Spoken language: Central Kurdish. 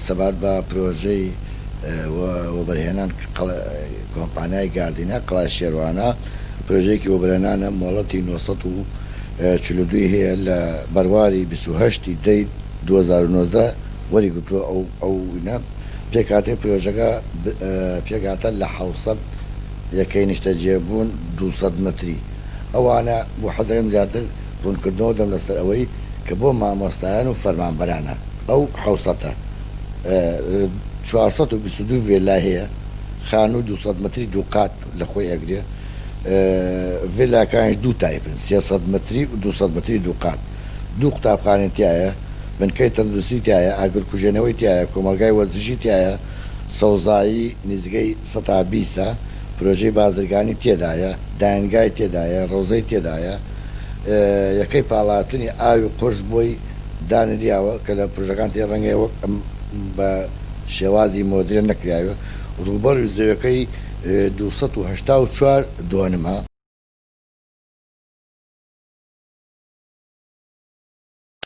سەبارەت بە پرۆژەی وەبەرهێنان کۆمپانیای گاردینا قەڵای شێروانە پرۆژەیەکی وەبەرهێنانە مۆڵەتی 942 ی هەیە لە بەرواری 28 ی دەی 2019 وەریگرتووە ئەو ئەو پێکهاتەی پرۆژەکە پێکهاتە لە 700 یەکەی نیشتەجێبوون 200 مەتری ئەوانە بۆ حەزەکەم زیاتر ڕوونکردنەوە دەم لەسەر ئەوەی کە بۆ مامۆستایان و فەرمانبەرانە ئەو حەوسەتە 422 ڤێلای هەیە خانوو 200 مەتری دوو قات لە خۆی ئەگرێ ڤێلاکانیش دوو تایپن 300 مەتری و 200 مەتری دوو قات دوو قوتابخانەی تایە بنکەی تەندروستی تایە ئاگرکوژێنەوەی تایە کۆمەڵگای وەرزشی تایە سەوزایی نزیکەی سەتا بیسە پرۆژەی بازرگانی تێدایە، داینگای تێدایە، ڕەوزەی تێدایە، یەکەی پاڵاوتنی ئاوی قورس بۆی دانریاوە کە لە پرۆژەکان تر ڕەنگە وەک ئەم بە شێوازی مۆدرێن نەکراوێ، ڕووبەری زەویەکەی 284 دۆنمە.